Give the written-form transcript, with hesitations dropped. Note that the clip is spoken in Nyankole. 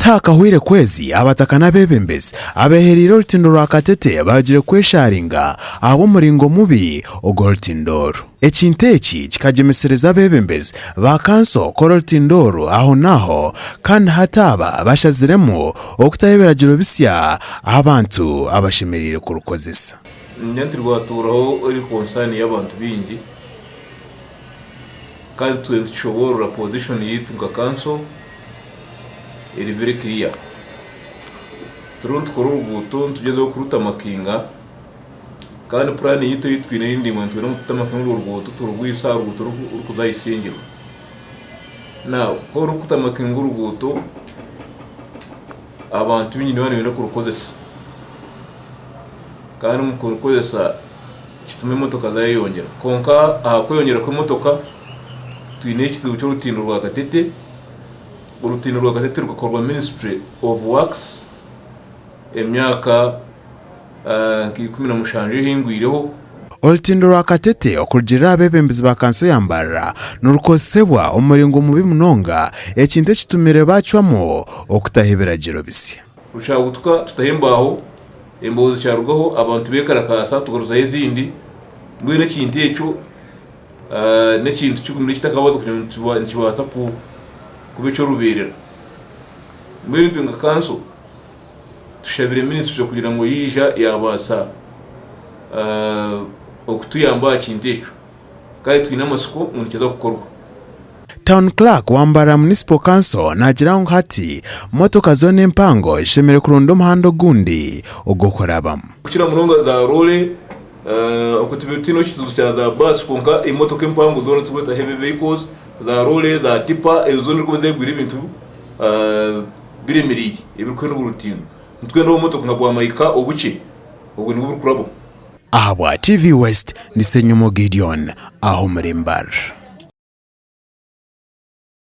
Tihakahweire kwezi, abataka n'abeebembezi abeehereire orutindo rwa Katete barugire kwesharinga ahabw'omuringo mubi ogw'orutindo oru. Ekintu eki kikagyemesereza abeebembezi ba kanso kukora orutindo oru ahonaaho kandi hati aba bashaziremu okutaho ebiragiro bisya aha bantu abashemereire kurukozesa. Niinyenda nti rwatuuraho eri concern y'abantu baingi kandi twena nitukishoboorora position yaitu nka kanso eri very clear. Turiho nitukora oruguuto nitugyezaho kurutamakinga kandi plan yaitu ei twine ei ndaingwa nitwenda ngu tutamakinge orwo ruguuto turugwise aha ruguuto orurikuza aha ishengyero. Now ku orikutamakinga oruguuto abantu baingi nibaba nibenda kurukozesa kandi omu kurukozesa kituma emotoka zayeyongyera kwonka aha kweyongyera kw'emotoka twine ekizibu ky'orutindo rwa Katete, orutindo rwa Katete rukakorwa Ministry of Works emyaka nka 17 ehingwireho. Orutindo rwa Katete okurugiirira aha beebembezi ba kanso ya Mbarara nirukozesebwa omu muringo mubi munonga ekintu ekitumire baacwamu okutaho ebiragiro bisya. Rukyagutuka tutaho embaaho, embaaho zikyarugaho abantu beekarakaasa tugaruzaho ezindi, mbwenu ekintu ekyo n'ekintu kigumire ekitakabaasa kugira ngu nikibaasa kuba eky'orubeerera. Mbwenu itwe nka kanso tushabire minisitule kugira ngu yaija yaabaasa okutuyamba aha kintu ekyo kandi twine amatsiko ngu nikiza kukorwa. Town Clerk wa Mbarara Municipal Council naagira ngu hati motoka zoona empango zishemereire kuronda omuhanda ogundi ogw'okurabamu. Kukira munonga za roore, okwe tubaire tutaine ekizibu kya za baasi kwonka emotoka empango zoona turikweta heavy vehicles, za roore, za tipa ezo zoona ezirikuba zegwire ebintu biremereire ebirikuhendwa orutindo. Nitwenda obumotoka nka bwa mahika obukye obwo nibwo burikurabaho. Ahabwa TV West, ndi Ssenyomo Gideon aha omuri Mbarara.